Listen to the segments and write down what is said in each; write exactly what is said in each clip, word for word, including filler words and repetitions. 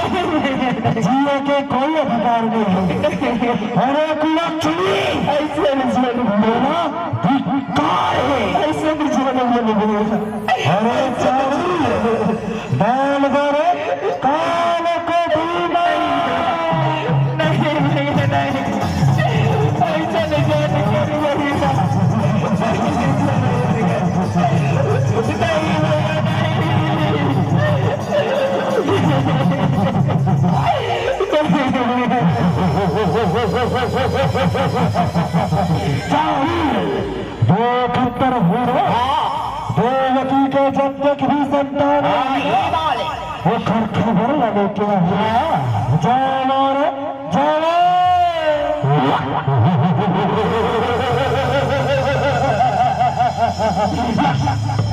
जिए के कोई अधिकार नहीं है। अरे कुलक्षणी, ऐसे नहीं जीवन बोला, धिक्कार है। ऐसे नहीं जीवन बोले। अरे चारू, बैल गोरे, काल को धीमा। नहीं, नहीं, नहीं। ऐसे नहीं जीवन बोले। नहीं, नहीं, नहीं। दो खत्तर हुआ, देवकी के जब तक भी संतान हाँ, ये बात है। वो खर खबर लगे क्या हुआ? जाओ रे, जाओ।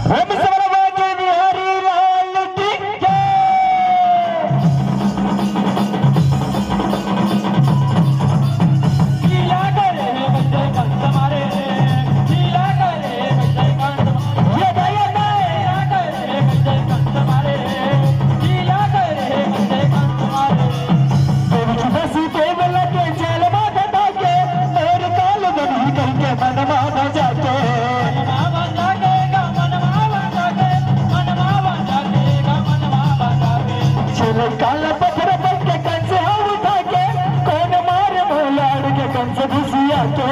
ओम सरस्वती बिहारी लाल की जय। काला पत्थर बन के कंस हाथ उठा के, कौन मारे मोला अड़ के कंस घुसिया के।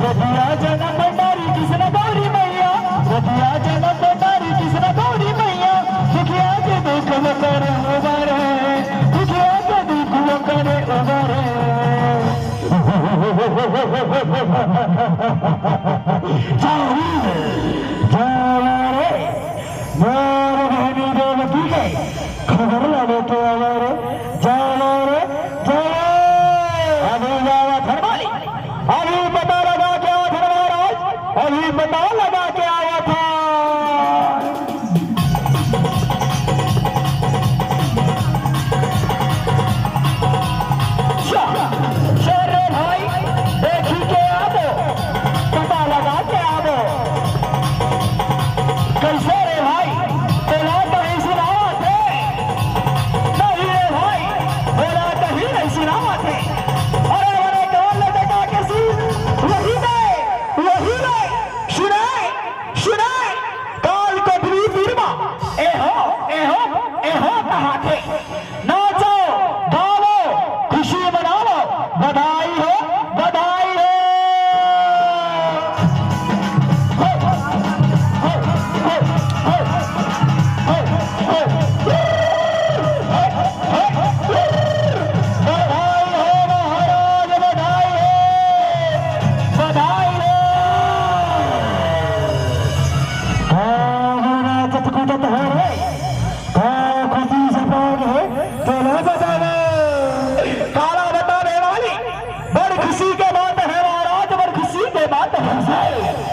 रतिया जन्म भंडारी कृष्ण गौरी मैया, रतिया जन्म भंडारी कृष्ण गौरी मैया, दुखिया के दुख वो करे उबारे, दुखिया के दुख वो करे उबारे। जाओ रे, जाओ रे, मोर बहनी देवकी के खबर ला लेके आवा रे, जाओ रे, जाओ। अभी जावा धर्माली, अभी पता लगा के आवा था महाराज, अभी पता लगा के आवा था। चल रे भाई, देखी के आबो, पता लगा के आबो। कैसे रे भाई, तोला कहीं सुनावत हे? नहीं रे भाई, तोला कहीं नहीं सुनावत हे। अरे, अरे, कान लगा के सुन, वही में, वही में, सुनाए, सुनाए, काल कोठरी बीरमा, एहो, एहो, एहो कहाथे। नाचो, गावो, खुशी मनावो, बधाई हो, बधाई हो। बधाई हो महाराज, बधाई हो, बधाई हो। हाँ, नाचत कूदत हो रे। का खुशी से पाग हे, तेला बतावे। काला बतावे वाली, बड़ खुशी के बात हे महाराज, बड़ खुशी के बात हे।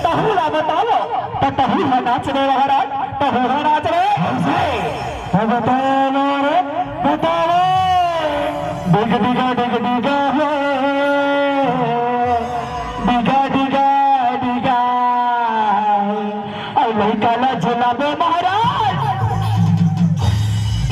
तहू ला बतावो, त तहू हा नाच रे महाराज, तहू हा नाच रे। त बतावो रे, बतावो। डिग डिगा, डिग डिगा हो, डिगा, डिगा, डिगा। अउ लइका ला झुलाबो महाराज,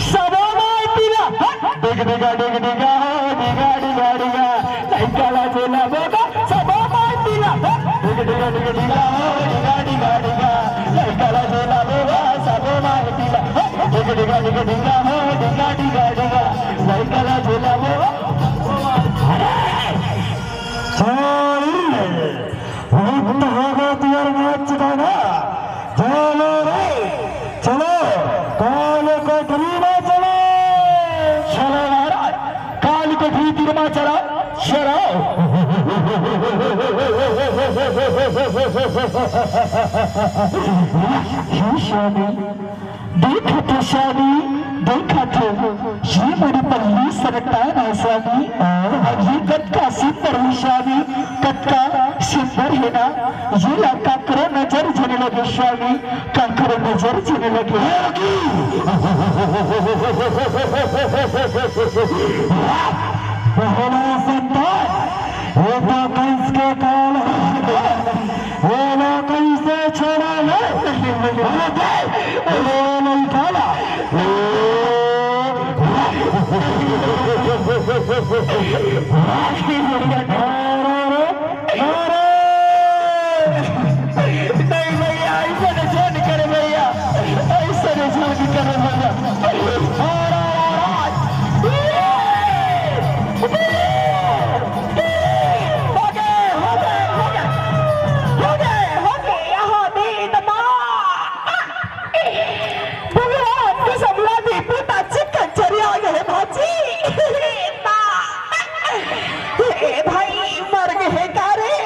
सबो माय पीला, हट। डिग डिगा, डिग डिगा हो, डिगा, डिगा, डिगा। लइका ला झुलाबो गा, सबो माय पीला, हट। डिग डिगा, डिग डिगा हो, डिगा, डिगा, डिगा। लइका ला झुलाबो गा, सबो माय पीला, हट। डिग डिगा, डिग डिगा हो, डिगा, डिगा, डिगा। लइका ला झुलाबो गा, सबो माय पीला। अरे! बहुत होगा तुअर नाच गाना। चलो रे, चलो, काल कोठरी में चलो। चलो महाराज, काल कोठरी तीर में चलो, चलो। हे स्वामी, देखत हे स्वामी, देखत हे, ये मोर पल्ली सरकता ना स्वामी, अउ ये कतका सुंदर हे स्वामी, कतका सुंदर हे ना, ये ला काकरो नजर झन लगे स्वामी, काकरो नजर झन लगे। पहला संतान, ये तो कंस के काल हे। ओला कइसे छोड़ा ले? अरे दे, ओला उठा ला। अरे, अरे, अरे। नहीं भैया, ऐसा नहीं कर भैया, ऐसा नहीं कर भैया। अरे, अरे, अरे। हो गए, हो गए, हो गए। हो गए, हो गए, यहाँ दे दमा। भगवान कसम ला दे, पूता चिकन चरिया गए भाजी। ए भाई, मर गए का रे?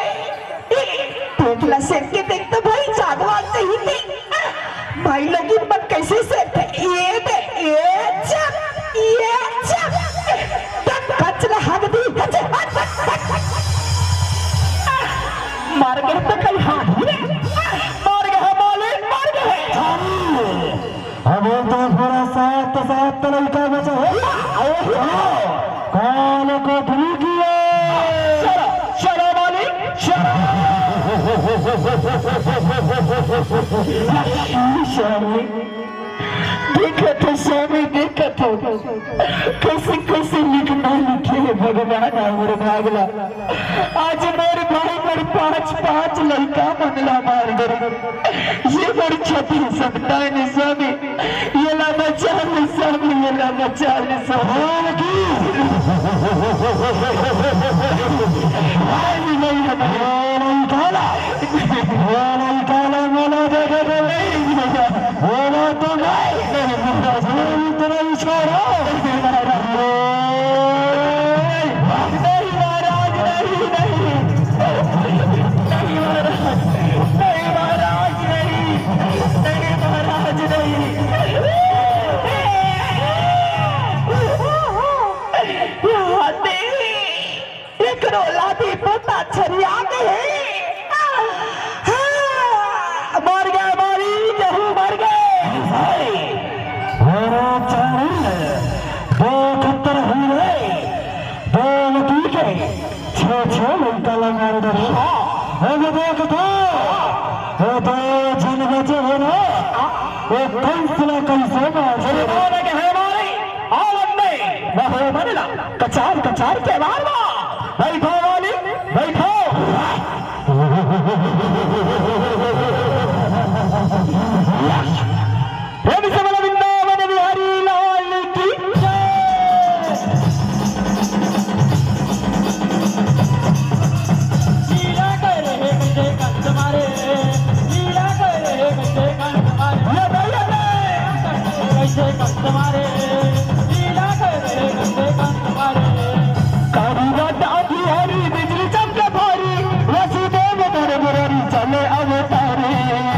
देख ला सेर के देख तो भाई, जागवान कहीं नहीं। भाई लोग इन मन कैसे सेर थे? ये दे, ये चल, ये चल। तक बच ला हग दी, हच, हच, हच, हच। मर गए तो कहीं हाथ ही रे। मर गए मालिक, मर गए। अबे तो पूरा सात, सात लड़का बचा है। काल कोठरी की ओर। चलो, चलो मालिक, चलो। स्वामी, देखत हो स्वामी, देखत हो, कैसे कैसे लिखना लिखे हे भगवान हमर भाग ला। आज मोर भाई मोर पांच, पांच लड़का मन ला मार डरे। ये मोर छठी संतान हे स्वामी, ये ला बचा ले स्वामी, ये ला बचा ले स्वामी। आज नहीं हमारा। बोला तो नहीं, नहीं, नहीं, नहीं, छोड़ो। नहीं महाराज, नहीं, नहीं। नहीं महाराज, नहीं, नहीं महाराज, नहीं। नहीं महाराज, नहीं। यहाँ दे। एकरो लादी पोता छरिया के हे। हाँ, मर गए मारी, जहू मर गए। अरे चारुल, दो खत्तर हुई रे, दो लती के, छो छो लंका ला मार डरे। हाँ। अब देख तो, वो दो जन बचे हो ना, वो कंस ला कैसे मार डरे। अरे मार के है मारी, आवन में, वह बनला। कचार कचार के मारवा। बैठो मालिक, बैठो। प्रेम से बोलो वृंदावन बिहारी लाल की जय। लीला कर रहे बंदे कंस मारे, लीला कर रहे बंदे कंस मारे। ये भाई, ये भाई। कैसे कंस मारे, लीला कर रहे बंदे कंस मारे। काली रात आधी हरी बिजली चमके भारी, वसुदेव नर मुरारी चले अवतारी।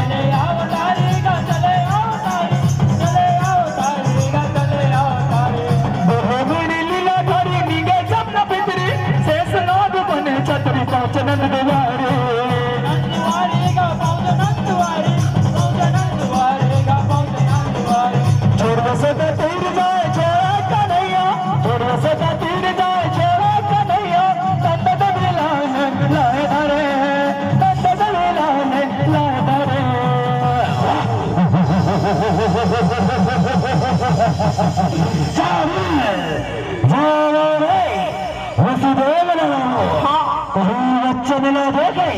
चले अवतारी गा, चले अवतारी, चले अवतारी गा, चले अवतारी। मोह मुनि लीला धरी निगे जमुना पितरी, शेष नाग बने छतरी पहुँच नंद दुआरे। नंद दुआरे गा, पहुँच नंद दुआरे, पहुँच नंद दुआरे गा, पहुँच नंद दुआरे। छोड़ दे सदा तीर जाए, छोड़ा कन्हैया। छोड़ दे सदा तीर जाए, छोड़ा कन्हैया। तंत दबिला है, लाए धरे। तंत दबिला है, लाए धरे। जाओ रे, वसुदेव नंदन। हाँ। कहीं वचन न देखे,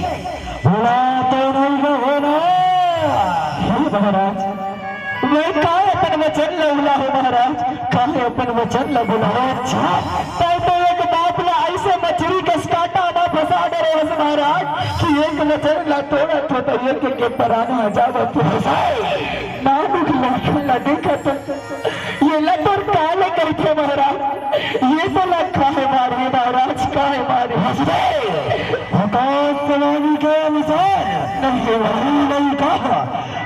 भुला तो नहीं गए ना। हे महाराज, मैं काय अपन वचन ल भुलाहूँ महाराज, काय अपन वचन ल भुलाहूँ। अच्छा। तैं तो एक बाप ला ऐसे मछरी कस कांटा म फंसा डरे हस महाराज कि एक वचन ला तोड़त हो त एक के परान ह जावत हो। ना दुख लाखन ला देखत हो। ये ला तोर काले कहिथे महाराज, ये तो ला काहे मारे महाराज, काहे मारे। हंसते आकाशवाणी के अनुसार नहीं, वही नहीं कहा।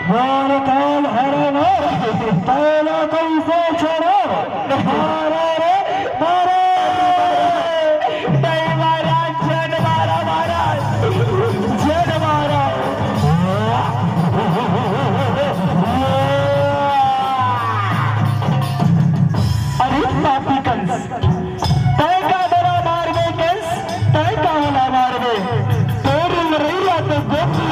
मार काल हरा ना, पहला कैसे छोड़ा? मारा रे, मारा। नहीं महाराज, जन मारा महाराज, जन मारा। अरे पापी कंस, तैं का मोला मारबे कंस, तैं का मोला मारबे। तोर लड़ैया तो गोकुल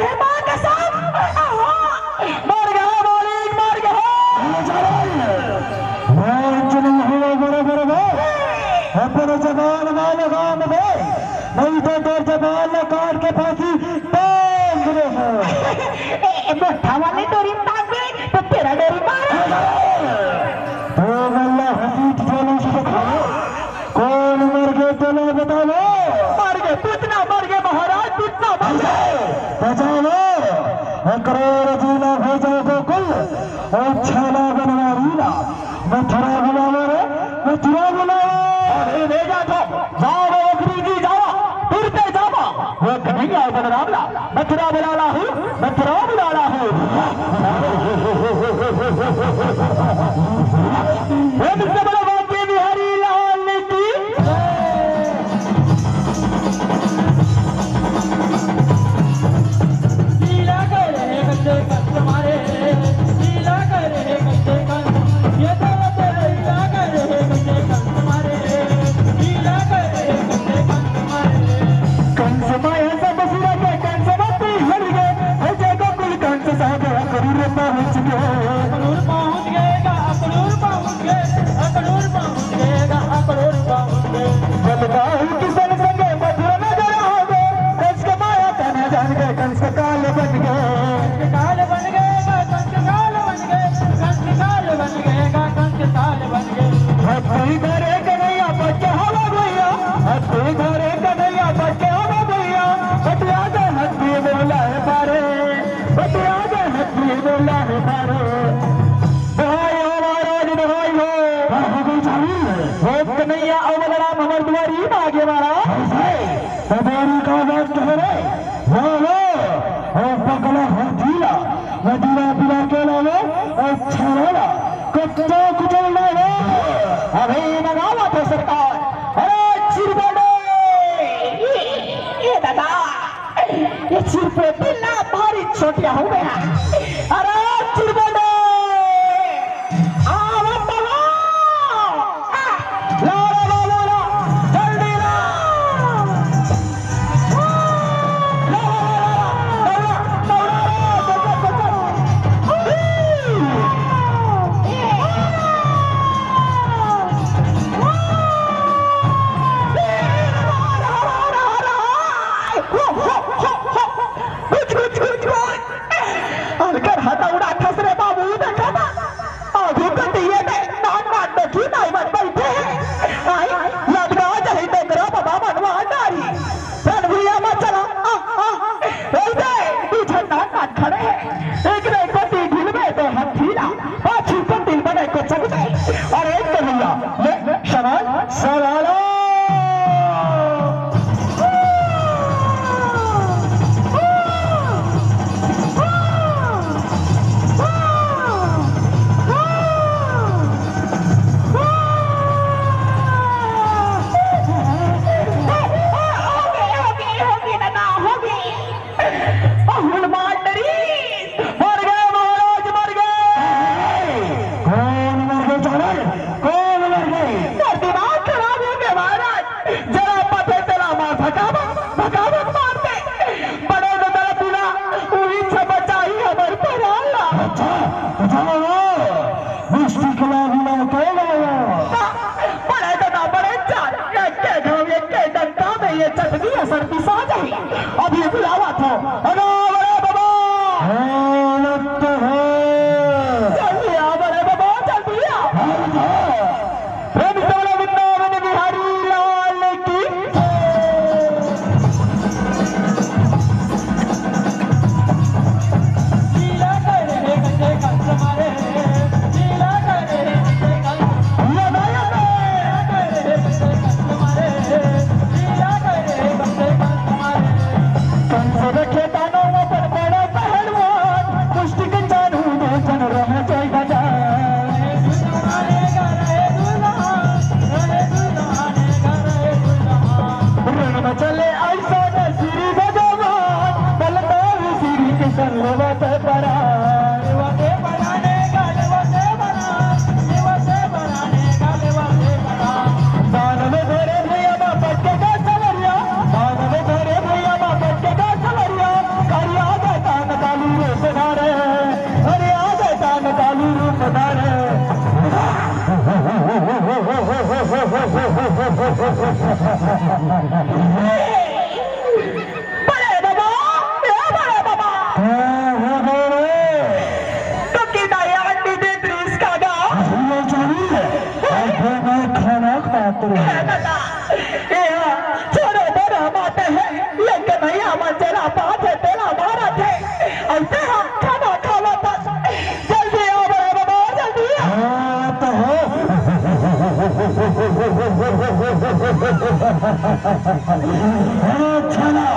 हे माँ कसम। मर गया मालिक, मर गया। मैं इतने हुए बड़े बड़े भाई, अपने जबान वाले काम दे, नहीं तो तेरे जबान में काट के फांसी टांग दे। ए, ए, मोटा वाले डोरी में टांग दे, तो तेरा डोरी मार। तो गल्ला हसीट जोली से बताओ, कौन मर गए तेला बताओ। मर गए, पूतना मर गए महाराज, पूतना मर गए। बचाओ, अकरोर जिला भेजा गोकुल, और छाला बनवारी ला। मथुरा बुलावा रे, मथुरा बुलावा। अरे भेजा तो, जावा ओखरी जी जावा, तुरते जावा। वो कन्हैया बलराम ला, मथुरा बुला लाहू, मथुरा बुला लाहू। प्रेम से बोलो बांके बिहारी लाल की। कंकाल बन गे। कंकाल बन गे, कंकाल बन गे, कंकाल बन गे, कंकाल बन गे। हत्ती धरे कन्हैया बच के हवा भैया, हत्ती धरे कन्हैया बच के हवा भैया। बतिया दे हत्ती बोला है बारे, बतिया दे हत्ती बोला है बारे। भाई हो महाराज, भाई हो। हाँ, हाँ, भाई साहब। हो कन्हैया अउ बलराम हमर दुआरी म आगे महाराज। हाँ, भाई। तबेरी का बात कह रहे? वाह, वाह। और पकड़ा हाथी ला, मदिरा पिला के लावा, और छाड़ा ला, कत्ता कुचल लावा। अबे मंगावा थे सरकार। अरे चिरबड़े, ये, ये दादा, ये चिरपोटी ला भारी छोटिया हो गया। अरे चिरबड़े, आवा बाबा। ला रे बाबू ला, जल्दी ला। ला, ला, ला, ला, ला, दौड़ा, दौड़ा रे, दौड़ा, दौड़ा। कुछ, कुछ, कुछ, कुछ। अलकर हथौड़ा ठस रे बाबू, देखा ना। आघू कति ये दे, नान नान देखी नाई मन बइठे हे। आई, लदगा जही डोकरा बाबा मनवा डारी। सन भुइया म चला, आ, आ, ए दे, दू झन नान नान खड़े हे। एक ने कोती ढिलबे तो हत्थी ला, पाछू कोती बने को चकबे। अरे कन्हैया, ले, सवाल, सवाल। अहुल मार डरी, मर गए महाराज, मर गए। कौन मर गए जानवर? कौन मर गए? सर दिमाग खराब हो गया महाराज, जरा पथे तेला मार भगावत, भगावत मार दे। बड़े ददा पिला, उही छ बचाही हमर परान ला। अच्छा, अच्छा बाबा, मिस्टी कला मिला के लाया। बड़े ददा, बड़े चार, एक के घाव, एक के डंडा में ये चटनी असर पिसा जाही। अभी बुलावत हो। अरे बड़े बाबा। हालत है। जल्दी आ बड़े बाबा, जल्दी आ। हालत है। प्रेम से बोलो वृंदावन बिहारी लाल की। चले ऐसा न श्री भगवान, बलदाऊ श्री किशन लेवत परान। दानव धरे भुइया बापत के का सवरिया, दानव धरे भुइया बापत के का सवरिया, करिया गए तान कालू रूप धारे, करिया गए तान कालू रूप धारे। बड़े बाबा, ए बड़े बाबा। हाँ, हाँ, बोलो। तो कितना याद भी दे प्लीज का गा। ये जानी है, अब मैं खाना खाते हैं। ए दादा, ए हाँ, छोरो बड़ा बात है, ये कन्हैया मन जरा बात है, तेरा मारा थे। ऐसे हम खाना खावा था। जल्दी आओ बड़े बाबा, जल्दी आओ। हाँ, तो हो। हाँ, चला।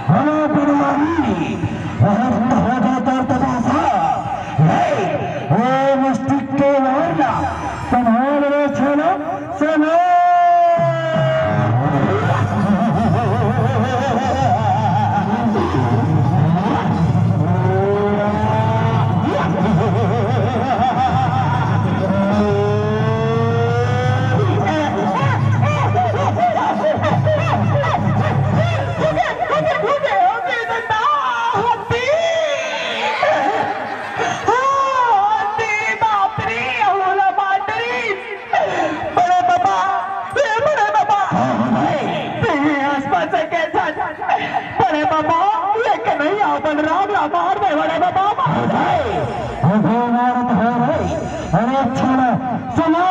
हाँ, बनवारी। हाँ, तो हो गया दर्द तमाशा। हे, वो मुस्टिक के वाला। संभाल रे चला। बलराम ला मार दे बड़े बाबा। अरे मारत हो रे, अरे छोड़, सुनो।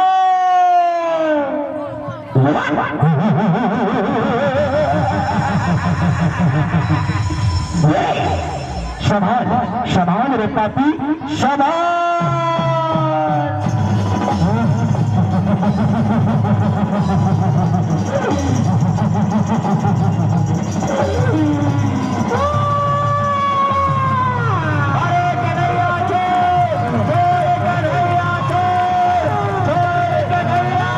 संभाल, संभाल रे पापी, संभाल। अरे कन्हैया छोड़, छोड़ कन्हैया छोड़, छोड़ कन्हैया।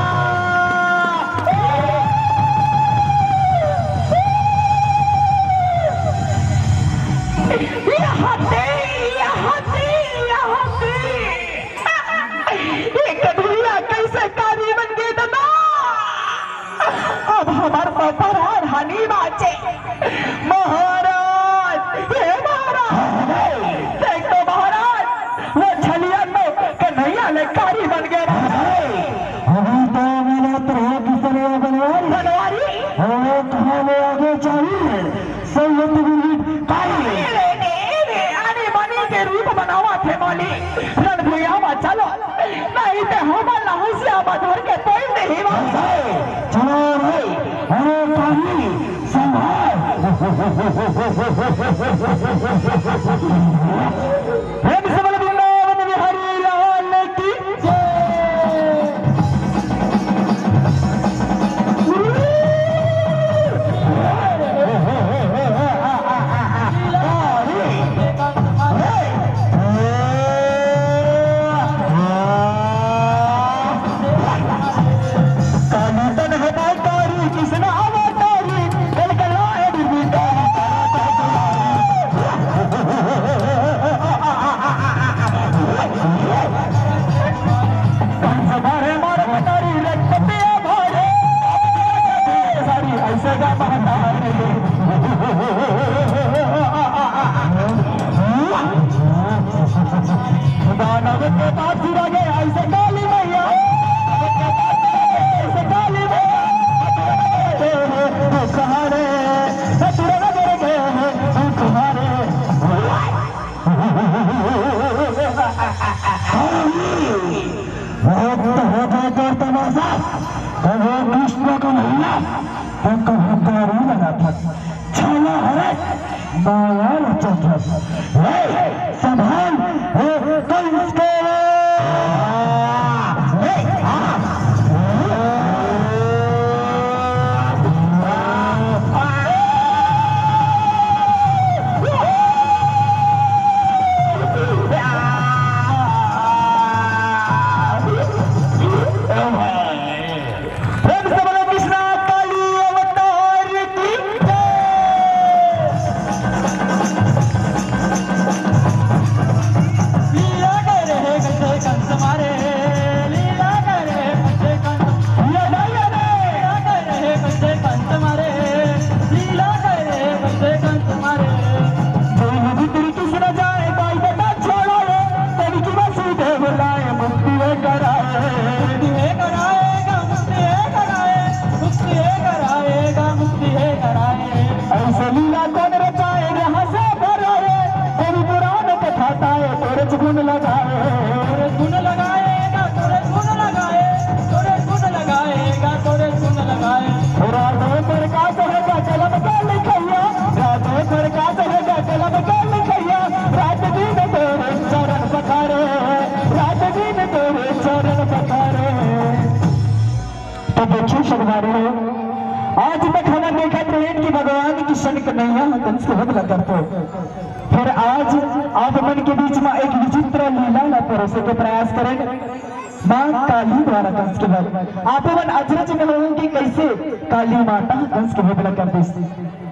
यहाँ दे, यहाँ दे, यहाँ दे। ये कन्हैया कैसे कारी बन गए दादा? अब हमार परान हानि बाचे। महाराज, हे महाराज, देख तो महाराज, वो छलिया तो कन्हैया ले कारी बन गए। अभी तो मेरे तरह की सरे बनवारी। बनवारी? अरे कहाँ ले आगे चाहिए? संयत गुरु कारी। अरे, अरे, अरे, आनी बानी के रूप बनावा थे माली। रण भुइया मा चलो। नहीं ते हमन ला हंसिया मा धर के तोड़ देही बा। चलो रे, अरे काली, संभाल। प्रेम से बोलो वृंदावन बिहारी लाल की जय। दानव के बाप गिरा गए, ऐसे काली मैया, ऐसे काली मैया, तुम्हारे, तुम्हारे, तुम्हारे। बहुत हो गया तोर तमाशा, अब वो कृष्ण कन्हैया, तो कभी दारू लगा था। छाया हरे, माया रचत हस। हे, संभाल, हे, कंस के। हे, आ। प्रेम से बोलो कृष्णा काली अवतार की जय। लीला करे हे कैसे कंस मारे, लीला करे हे कैसे कंस, लीला करे हे कैसे कंस मारे, लीला करे हे कैसे कंस मारे। जय नदी तेरी कृष्ण जाए, बाई बेटा छोड़ाए, तेरी की बसी दे बुलाए, मुक्ति वे कराए। मुक्ति वे कराएगा, मुक्ति वे कराए, मुक्ति वे कराएगा, मुक्ति वे कराए। ऐसे लीला कौन रचाए, जहाँ से भराए, तेरी पुराण कथा ताए, तोरे गुण लगाए। तोरे गुण लगाएगा, तोरे गुण लगाए, तोरे गुण लगाएगा, तोरे गुण लगाए। राधे प्रकाश है का कलम का लिखैया, राधे प्रकाश है का कलम का लिखैया, रात दिन तेरे चरण पखारे, रात दिन तेरे चरण पखारे। तो देखिए संगवारी हो, आज तक हमन देखत रहेन कि भगवान कृष्ण कन्हैया ह कंस के वध ला करथे। फिर आज आप मन के बीच में एक विचित्र लीला ला परोसे के प्रयास करेन। माँ काली द्वारा कंस के वध। आप मन अचरज में होहू कि कैसे काली माता कंस के वध ला कर दिस।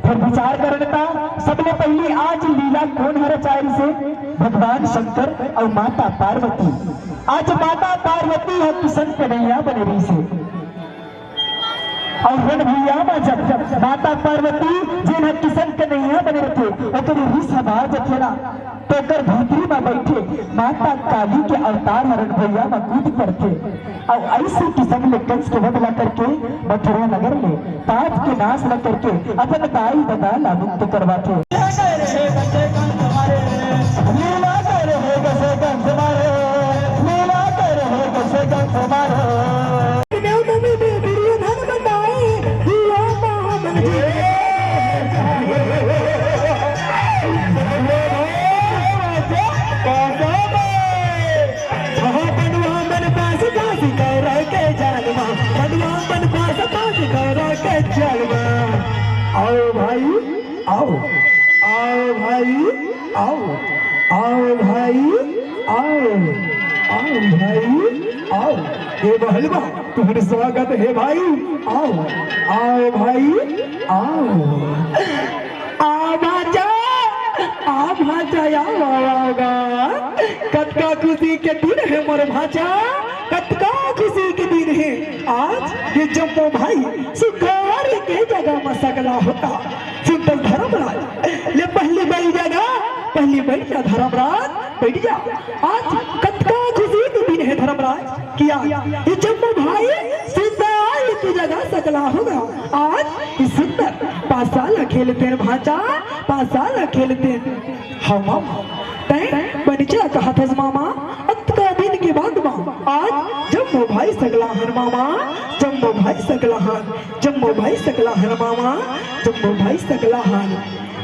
फिर विचार करन ता सबले पहली आज लीला कोन ह रचाय रिहिसे? भगवान शंकर अउ माता पार्वती। आज माता पार्वती ह किशन कन्हैया बने रिहिसे। अउ रणभुइया म जब माता पार्वती जेन ह किशन कन्हैया बने रथे, ओकर रिस ह बाहर जथे ना, त ओकर भीतरी म बइठे माता काली के अवतार ह रणभुइया म कूद परथे। अउ अइसे किसम ले कंस के वध ला करके मथुरा नगर ले पाप के नाश ला करके अपन दाई ददा ला मुक्त करवाथे। भाई, आओ, आओ भाई, आओ, आओ भाई, आओ। ये महल मा तुम्हारे स्वागत है भाई, आओ, आओ भाई, आओ। आ भांचा, आ भांचा, आओ, आओ, आओ गा। कतका खुशी के दिन है मोर भांचा, कतका खुशी के दिन है। आज ये जम्मो भाई सुखारी के जगह मा सकला होता। सुनत हस धर्मराज, ले पहली बइठ जा गा, पहली बइठ जा धर्मराज, बइठ जा। आज कतका खुशी के दिन है धर्मराज, कि आज ये जम्मो भाई सुखारी के जगह सकला होगा। आज ये सुंदर पासा ला खेलतेन भांचा, पासा ला खेलतेन। हम, हम, तैं बनिचा कहत हस मामा, अतका दिन के बाद मा, आज जम्मो भाई सकला हन मामा, जम्मो भाई सकला हन, जम्मो भाई सकला हन मामा, जम्मो भाई सकला हन।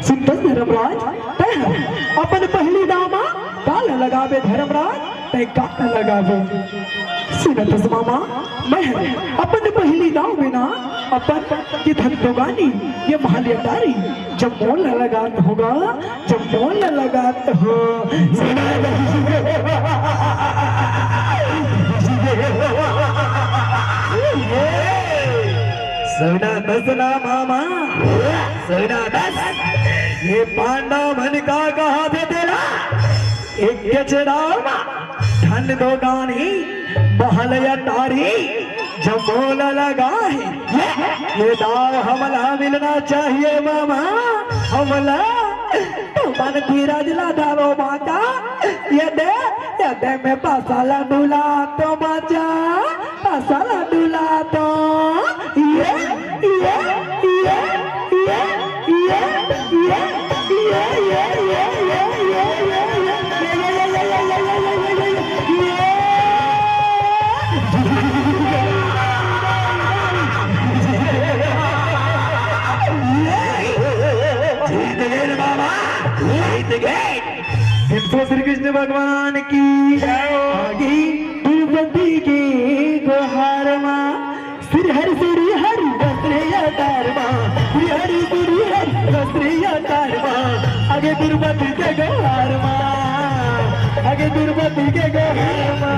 सुनत हस धर्मराज, तैं ह अपन पहली दाव मा का ला लगाबे धर्मराज, तैं का ला लगाबे? सुनत हस मामा, मैं ह अपन पहली दाव में ना, अपन ये धंधोगानी, ये महल अटारी, जम्मो ला लगात हों गा, जम्मो ला लगात हों। सुनत हस, सुनत हस ना मामा, सुनत हस। ये पांडव मन का कहा थे तेला? एक के चेड़ा मा धंधोगानी, महल अटारी, जम्मो ला लगा हे। ये, ये दाव हमला मिलना चाहिए मामा, हमला। तुमन धीरज ला धरो माता, ये दे, ये दे मैं पासा ला डुलात हों माता, पासा ला डुलात हों। ये, ये, ये, ये, ये, ये, जीत गए रे बाबा, जीत गए। प्रेम से श्री कृष्ण भगवान की। आगे द्रौपदी के गोहार मा, श्री हरि श्री हरि वस्त्र अटार मा, श्री हरि श्री हरि वस्त्र अटार मा, आगे द्रौपदी के गोहार मा, आगे द्रौपदी के गोहार मा।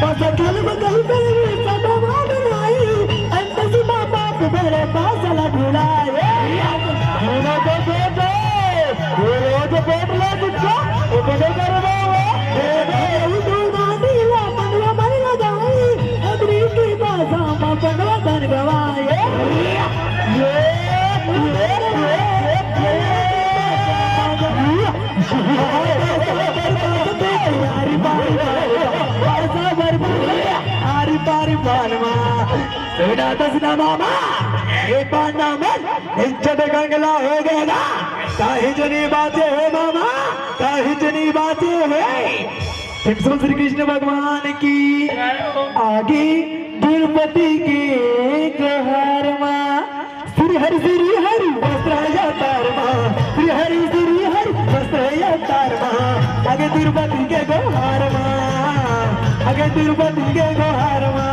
बस अकल बदल गई, सब बात आई, अंत सीमा बाप मेरे पास ला ढुलाए। मेरा तो बेटा, वो रोज पेट ले जिसका, वो बड़े कर रहा है। ये तो यही तो गांधी ला मनवा मन लगाई, अग्नि की भाषा मा मनवा मन गवाए। ये, ये, ये, ये, ये। सुनत हस ना मामा, ये पांडव मन इज्जत गंगला हो गया ना। काहे जनी बाचे हे मामा, काहे जनी बाचे हे। प्रेम से श्री कृष्ण भगवान की। आगे द्रौपदी के गोहार मा, श्री हरि श्री हरि वस्त्र अटार मा, श्री हरि श्री हरि वस्त्र अटार मा, आगे द्रौपदी के गोहार मा, आगे द्रौपदी के गोहार मा।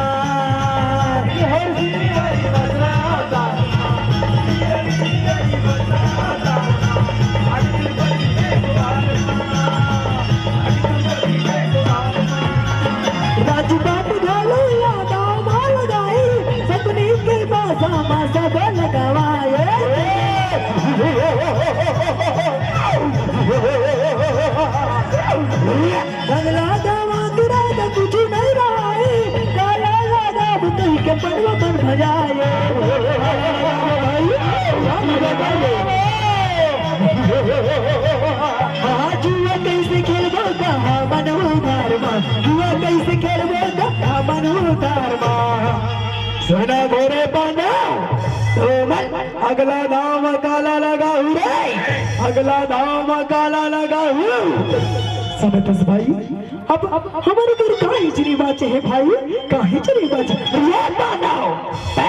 श्री हरि श्री हरि वस्त्र अटार मा, श्री हरि श्री हरि वस्त्र अटार मा, आगे द्रौपदी के गोहार मा। राजपाट घलो या दाव मा लगाई, शकुनी के भाषा मा सब लगवाए। बंगला गवा के राजा कुछ नहीं रहाई, काला लगाबो कहि के पनवा मन भजाए। हाँ, जुआ कइसे खेलबो कहा मन उधार मा, जुआ कइसे खेलबो कहा मन उधार मा। सुन भोरे पांडव, तुमन अगला दाव मा काला लगाहू रे, अगला दाव मा काला लगाहू। सुनत हस भाई, अब, अब हमर घर काहेच नइ बाचे हे भाई, काहेच नइ बाचे। ये पांडव, बे,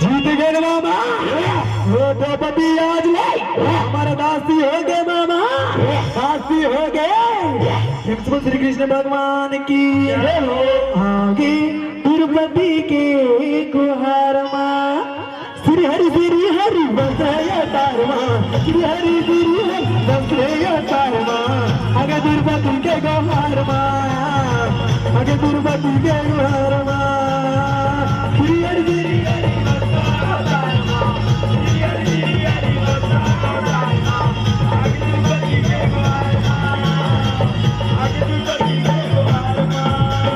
जीत गए मामा। वो द्रौपदी आज ले हमारा दासी हो गए मामा, दासी हो गए। प्रेम से बोल श्री कृष्ण भगवान की। आगे द्रौपदी के गुहार मा। श्री हरि श्री हरि बसय तार मा, श्री हरि श्री हरि बसय तार मा। आगे द्रौपदी के गुहार मा, आगे द्रौपदी के गुहार मा। श्री हरि श्री हरि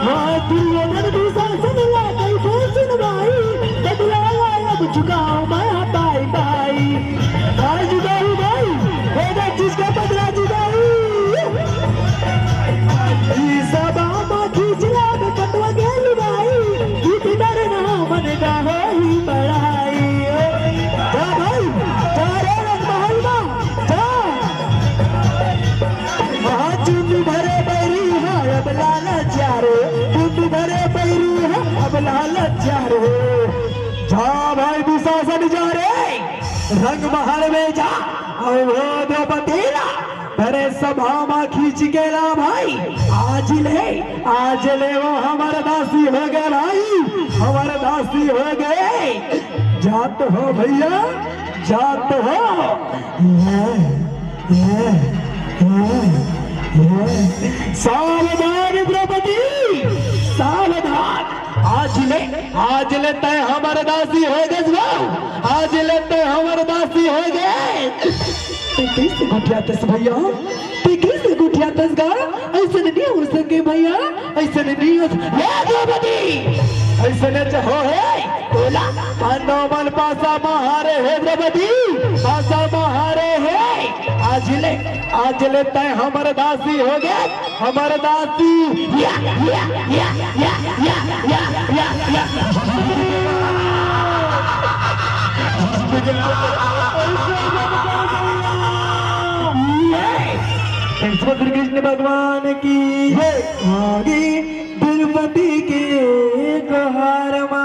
हाँ, दुर्योधन दुशासन ला कई ठो सुनवाई, बदला ला अब चुकाऊं मैं पाई पाई। भाई जुदाई भाई, हो जा जिसका बदला जुदाई। ई सब आमा खींच ला अब कटवा गेल भाई, ई भी डर ना मन का होई बड़ाई। जा भाई, जा रे रंग महल मा, जा। हाँ, चुन भरे बैरी है अब लालच जा रे, चुन भरे बैरी है अब लालच जा रे। जा भाई दुशासन जा रे, रंग महल में जा, अउ वो द्रौपदी ला भरे सभा मा खींच के ला भाई। आज ले, आज ले वो हमर दासी हो गे भाई, हमर दासी हो गे। जात हो भैया, जात हो। ये, ये, ये, ये। सावधान द्रौपदी, सावधान। आज ले, आज ले तैं हमर दासी हो गेस वो, आज ले तैं हमर दासी हो गे। तैं कइसे गोठियाथस भैया? तैं कइसे गोठियाथस गा? अइसन नइ हो सके भैया, अइसन नइ हो सके। ए द्रौपदी, अइसने च होही, तोला पांडव मन पासा मा हारे हे द्रौपदी, पासा मा हारे हे। आज ले, आज ले तैं हमर दासी हो गे, हमर दासी। या, या, या। कृष्ण भगवान की जय। आगे द्रौपदी के गोहार मा।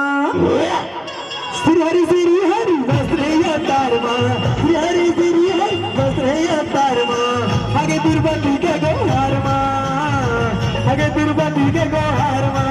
श्री हरि, श्री हरि, वस्त्र अवतार मा। श्री हरि, श्री हरि, वस्त्र अवतार मा। आगे द्रौपदी के गोहार मा। आगे द्रौपदी के गोहार मा।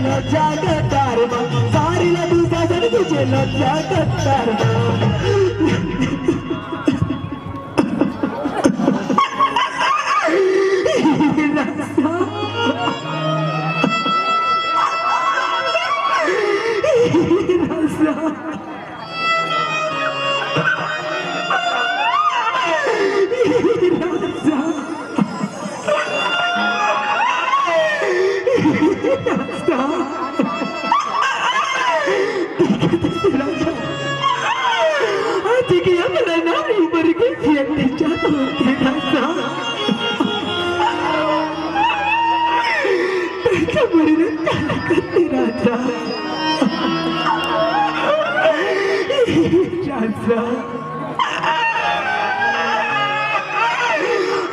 लज्जा कत्तार मा, सारी ला दुशासन की जे लज्जा कत्तार मा।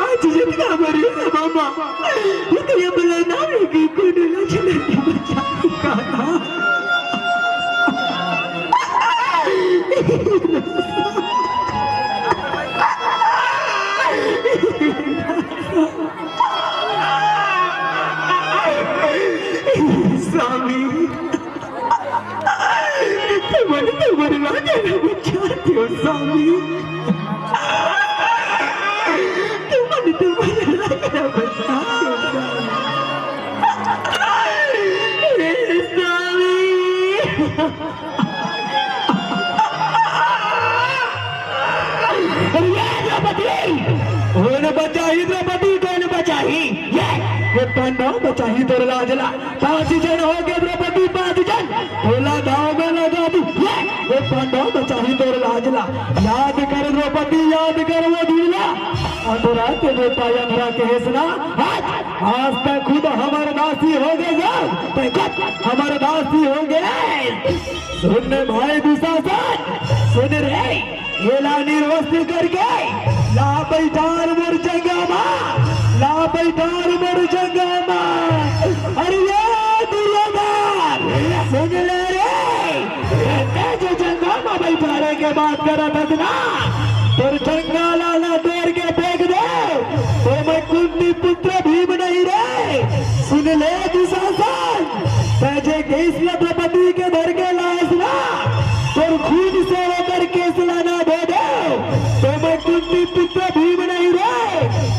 आज जतना मरियो ना मामा, ये तो ये बला ना रे कि कोनो लक्षण नहीं बचा का ना। स्वामी, तुमन तुमन राजा ला बचा दियो स्वामी। तुमन तुमन राजा ला बचा दियो स्वामी। हे स्वामी। अरे ये द्रौपदी, कोन बचाही द्रौपदी, कोन बचाही? ये, ये पांडव बचाही तोर लाज ला। पांच झन हो गे द्रौपदी, पांच झन। तोला दांव में लगा दी। ये, ये पांडव बचाही तोर लाज ला। याद कर द्रौपदी, याद कर वो दिन ला। अंधरा के बेटा अंधरा कहेस ना। आज, आज तक खुद हमर दासी हो गे जाओ। तैं खुद हमर दासी हो गे। सुन भाई दुशासन, सुन रे। एला निर्वस्त्र करके ला बइठार मोर जंगा मा, ला बइठार मोर जंगा मा। अरे ये दुर्योधन, सुन के जंगा म बइठारे के बात करत हस ना, तोर जंगा ला ना तोर के फेंक दे, तो मैं कुंती पुत्र भीम नहीं रे। सुन ले दुशासन, तैं जे केस ला द्रौपदी के धर के लायस ना, तोर खून से ओकर केस ला ना धो दे, तो मैं कुंती पुत्र भीम नहीं रे,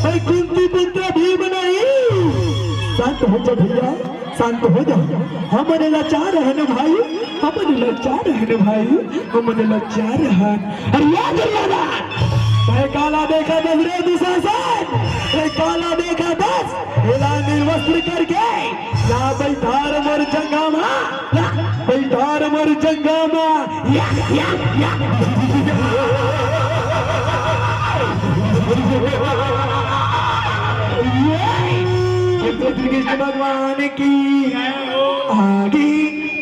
मैं कुंती पुत्र भीम नहीं। शांत हो जा भैया, शांत हो जा। हमन लाचार हन भाई, हमन लाचार हन भाई, हमन लाचार हन। अरे या दुर्योधन, तैं काला देखत हस रे दुशासन, तैं काला देखत हस, एला निर्वस्त्र करके ला बइठार मोर जंगा मा, ला बइठार मोर जंगा मा। या, या, या। ये, ये श्री कृष्ण भगवान की आगे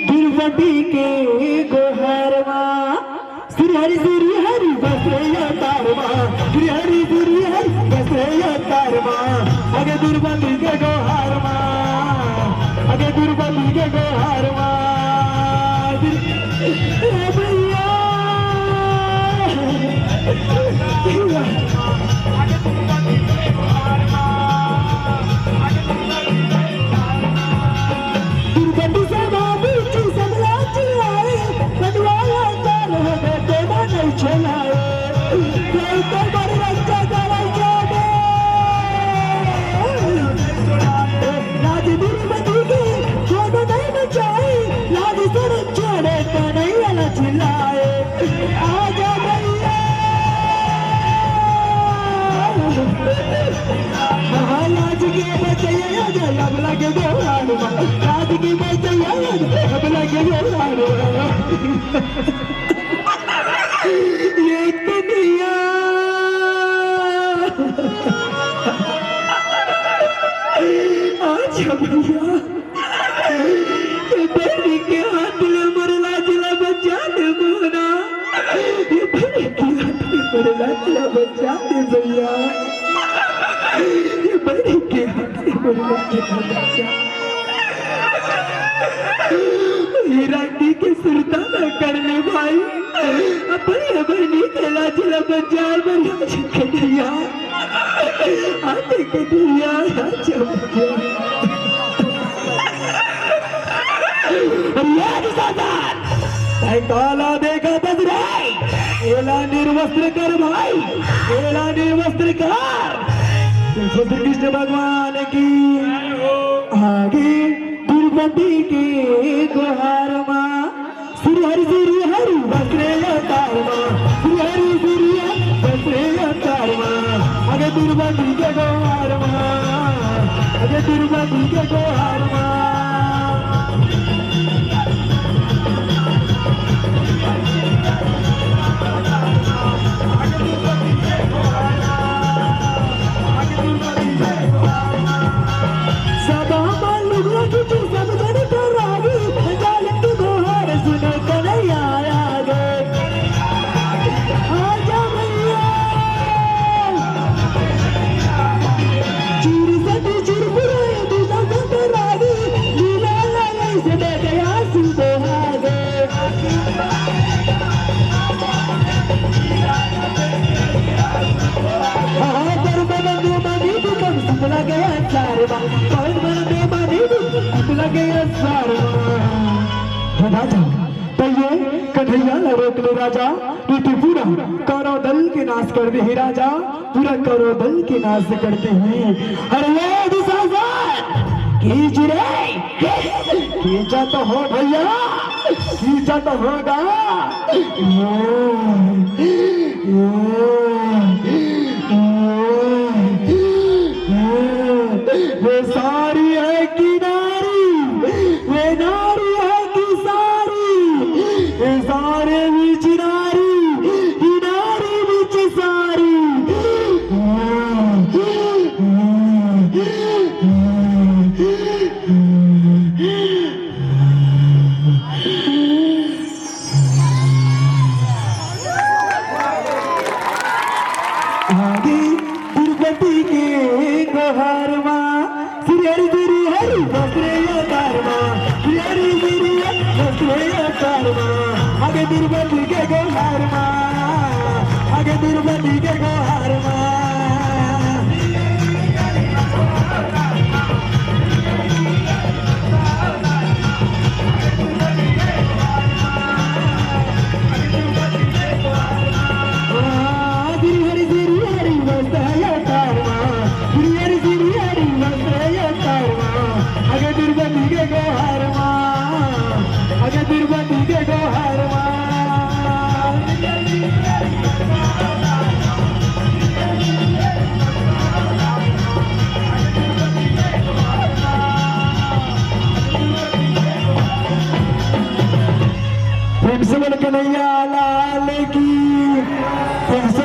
दुर्मति के गोहरवा। श्री हरि श्री हरि बसे अवतार मा, श्री हरि श्री हरि बसे अवतार मा, आगे दुर्मति के गोहरवा, आगे दुर्मति के गोहरवा। ए भैया, दुर्मति से बाबू की सबला चिल्लाए, बनवाया चार हो गए, तो नहीं चलाए। कोई तो बड़ी रक्षा करे जाने। लाज दुर्मति की, जो नहीं बचाई, लाज सर छोड़े तो नहीं वाला चिल्लाए। आजा भैया। हाँ, लाज के बचैया, आजा, लब लगे गोहार मा। लाज के बचैया, आजा, लब लगे गोहार मा। ये कन्हैया। आजा भैया। ये बहिनी के हाथ ले मोर लाज ला बचा दे मोहना। ये बहिनी के हाथ ले मोर लाज ला बचा दे भैया। ये बहिनी के हाथ ले मोर लाज ला बचा। ये राखी के सुरता ना करने भाई। अपनी बहिनी के लाज ला बचा भैया। आज कन्हैया, आज भैया। अरे यार दुशासन, तैं काला देखत हस रे, एला निर्वस्त्र कर भाई, एला निर्वस्त्र कर। श्री कृष्ण भगवान की आगे दुर्मति के गोहरवा। श्री हरि श्री हरि बसे अवतार मा, श्री हरि श्री हरि बसे अवतार मा, आगे दुर्मति के गोहरवा, आगे दुर्मति के गोहरवा। सदा मा लुगरा खींची सब जन करावी, जालिम की गोहार सुने कन्हैया आगे। आजा भैया। चूर सती चूर पुराए, दूजा करावी, लीला लाले से दे गया सुबह आगे। हाँ, पर मन दे मानी भी कम सुन लगे सारे बा। पर मन दे मानी भी सुन लगे सारे बा। हाँ, राजा, तो ये कन्हैया ला रोक ले राजा, नहीं तो पूरा कौरव दल के नाश कर दे हे राजा, पूरा कौरव दल के नाश कर दे हे। अरे ये दुशासन, खींच रे, खींचा तो हो भैया, खींचा तो होगा। ये, ये, ये, ये सारी है कि नारी, ये नारी है कि सारी, ये सारे बीच नारी, ये नारी बीच सारी। दुर्बती के गोहार मा, आगे दुर्बती के गोहार मा। आ, गिरी हरी गिरी हरी बसता या तार मा, गिरी हरी गिरी हरी बसता या तार मा, आगे दुर्बती के गोहार मा, आगे दुर्बती के गोहार मा। प्रेम से बोल कन्हैया लाल की। प्रेम से